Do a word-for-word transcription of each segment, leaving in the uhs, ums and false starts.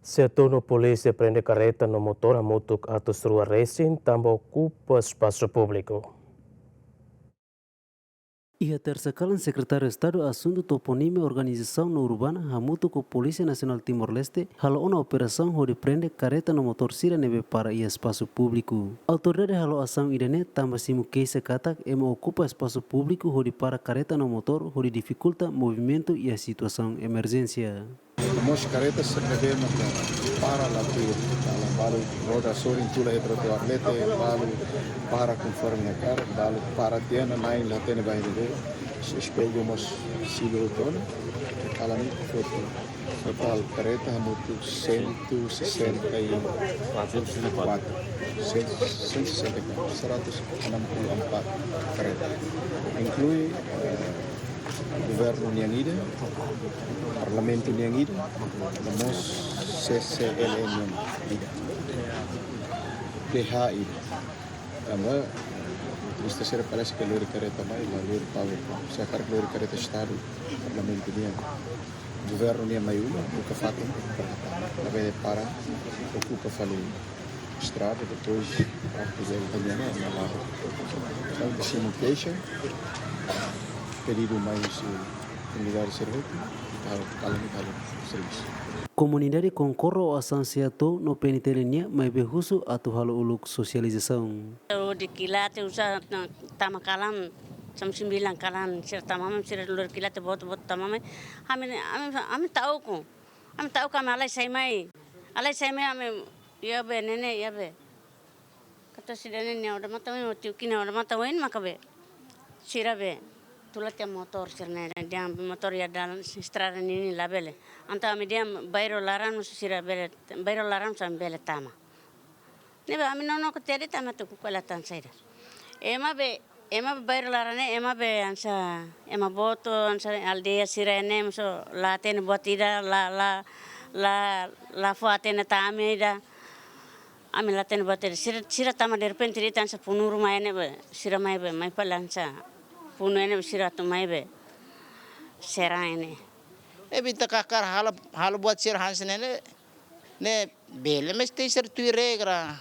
SEATOU no polísia prende karreta no motór hamutuk atus rua resin tanba okupa espasu públiku. Iha tersa kalan, Sekretáriu Estadu Asuntu Toponímia, Organizasaun no Urbana hamutuk ho Polísia Nasionál Timor-Leste halo ona operasaun hodi prende karreta no motór sira ne'ebé para iha espasu públiku. Autoridade halo asaun ida-ne'e tanba simu keixa katak ema okupa espasu públiku hodi para karreta no motór hodi difikulta movimentu iha situasaun emerjénsia. Mós karreta sira ne'ebé maka para la tuir, balu roda sorin tula iha trotoar leten, balu para konforme hakarak, balu para tiha ona na'in la hatene ba ne'ebé, espellu mós selu hotu ona, kalan ne'e foto. Totál karreta hamutuk cento e sessenta e quatro. Cento, cento e sessenta e quatro, seratus enam puluh empat karreta. Inklui, eh, governu nian ida, parlamentu nian ida, no mós C C L N nian ida. P H ida. Tanba, eh, turista sira parese ke lori karreta mai, la lori power, se hakarak lori karreta Estadu, parlamentu nian, governu nian mai uma, buka fatin, labele para, okupa fali estrada, depois, parte dele também, né, na lado. Entaun, simu keixa, pedidu mai husi unidade servisu, halo, kalan ne'e halo servisu. Komunidade konkorda ho asaun SEATOU no P N T L nian, maibé husu atu halo uluk sosializasaun. Lori kila te uza na tama kalan, jam sembilan kalan, sira tama mai, sira lori kila te boot-boot tama mai. Ami, ami, ami ta'uk. Ami ta'uk, ami halai sai mai. Halai sai mai, ami, iha be, ne'e ne'e, iha be. Katuas ida-ne'e nia odamatan oin, tiu ki'ik nia odamatan oin maka be. Sira be. Tula tiha motór sira-ne'e, dehan motór iha dalan estrada ninin labele. Entaun ami dehan bairru laran mós sira bele, bairru laran mós ami bele tama. Ne'ebé ami nonook tiha de'it ami atu kuku la tan saida. Ema be, ema be bairru laran ne'e, ema be hanesan, ema boot, hanesan aldeia sira ne'e mós la hatene buat ida, la, la, la, la fó hatene tama ida. Ami la hatene buat ida. Sira, sira tama derrepente de'it hanesan funu ruma ne'e be, sira mai be, mai fali hanesan funu ne'e be sira atu mai be. Serang ne'e. Ne'ebé ita hakarak halo, halo buat sira hanesan ne'e, ne'e bele, mas tenke ser tuir regra.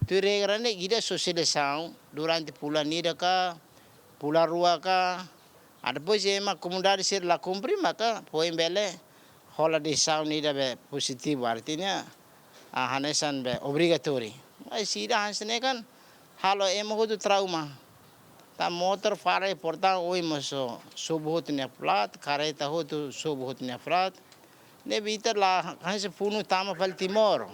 Tuir regra ne'e ida sosializasaun durante fulan ida ka, fulan rua ka. Ah, depois ema komunidade sira la kumpre, maka foin bele hola desizaun ida be pozitivu, artinya, ah, hanesan be obrigatóriu. Mas ida hanesan ne'e kan halo ema hotu trauma. Tanba motór fali portán oin mós sobu hotu nia plat, karreta hotu sobu hotu nia plat. Ne'ebé ita la hanesan funu tama fali Timor.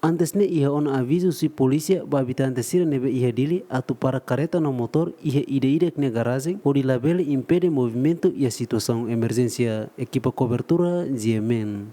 Antes ne'e iha ona avizu husi polísia ba abitante sira ne'ebé iha Dili atu para karreta no motór iha ida-idak nia garajen hodi labele impede movimentu iha situasaun emerjénsia. Ekipa kobertura, G M N.